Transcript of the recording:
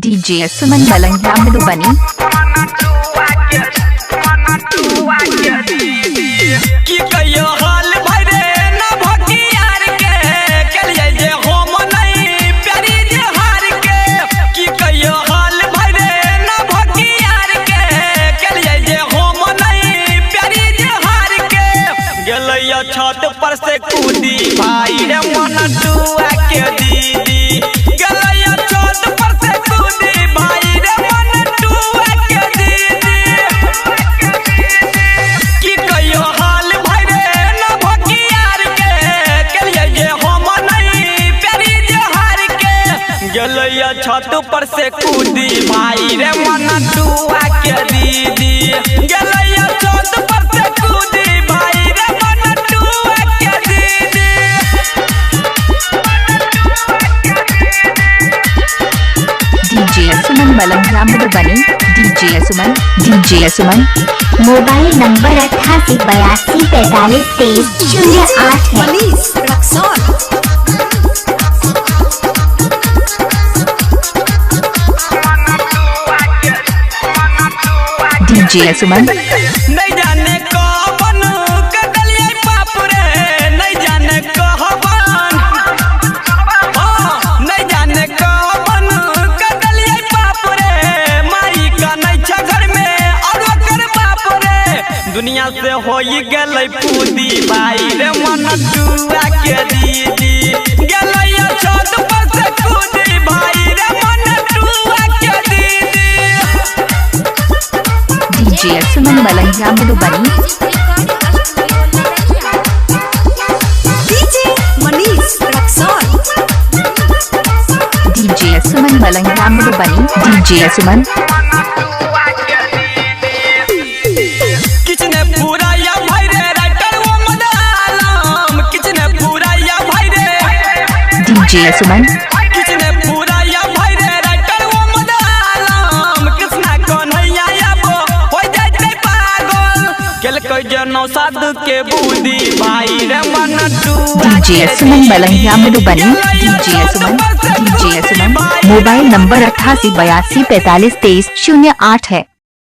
DJ Suman Malangia Madhubani. की कहियो हाल भाई रे ना भगियार के, कलिए जे हम नहीं प्यारी जे हार के। की कहियो हाल भाई रे ना भगियार के, कलिए जे हम नहीं प्यारी जे हार के। गेलैया छत पर से कूदी भाई रे मन टुआ के दीदी। गेलैया छत पर से कूदी भाई रे मन टुआ के दीदी। की कहियो हाल भाई रे ना भगियार के, कलिए जे हम नहीं प्यारी जे हार के। गेलैया छत पर से कूदी भाई रे मन टुआ के दीदी। गेलैया छत पर से कूदी भाई रे मन टुआ के दीदी। DJ Suman Malangiya Madhubani. DJ Suman, DJ Suman. Mobile number 88 82 45 23 08 है। मनीष रक्सौल। डीजे सुमन। नहीं जाने कौन कदलिए बाप रे, नहीं जाने कहबन, नहीं जाने कौन कदलिए बाप रे। माई का नहीं छ घर में और ओकर बाप रे। दुनिया से होई गेलै पूदी भाई रे मन टुआ के दीदी। गेलैया छत पर से कूदी भाई रे मन टुआ के दीदी। DJ Suman Malangiya Madhubani. DJ Manish Raxaul. DJ Suman Malangiya Madhubani. DJ Suman. किचने पूरा या भाई रे राइटर वो मदालम। किचने पूरा या भाई रे। डीजे सुमन। किचने पूरा या भाई रे राइटर वो मदालम। कृष्णा कन्हैया आबो हो जाते पागल। केलकै जे नौसाद के बूदी भाई रे मन टुआ DJ Suman Malangiya Madhubani. DJ Suman, DJ Suman. Mobile number 88 82 45 23 08 है।